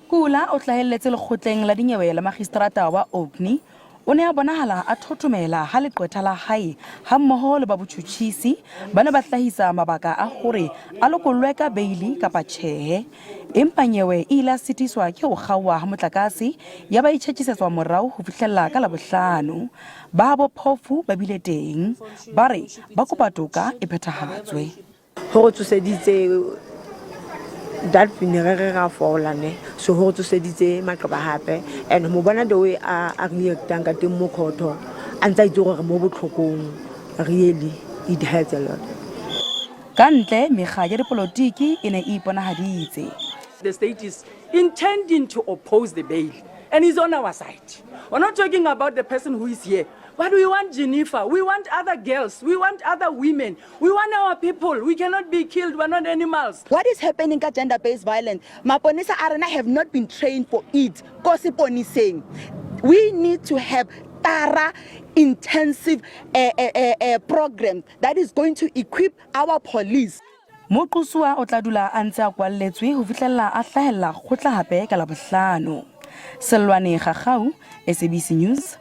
Kula o hlahelletse lekgotleng la dinyewe la makgistrata wa Orkney. O ne a bonahala a thothomela ha leqwetha la hae hammoho le ba botjhutjhisi ba ne ba hlahisa mabaka a hore a lokollwe ka beili kapa tjhehe. Empa nyewe e ile ya sitiswa ke ho kgaoha ha motlakase ya ba e tjhetjhisetswa morao ho fihlella ka Labohlano. Ba habo Phofu ba bile teng. Ba re ba kopa toka e phethahatswe. Ho re tsoseditse that ne re re ra fola ne so ho re tsoseditse maqeba hape and mo bona the way a a reactang ka teng mo khotho a ntse a itse gore mo botlhokong really it hurts a lot. Ka ntle mekga ya dipolotiki e ne e iponahaditse. The state is intending to oppose the bail and is on our side. We're not talking about the person who is here, but we want Jennifer, we want other girls, we want other women, we want our people. We cannot be killed, we're not animals. What is happening ka gender based violence? Maponesa a rena have not been trained for it. Ko seponeseng. We need to have thorough, intensive program that is going to equip our police. Moqosuwa o tla dula a ntse a kwalletswe ho fihlella a hlahella kgotla hape ka Labohlano. Sellwane Gagau, SABC News.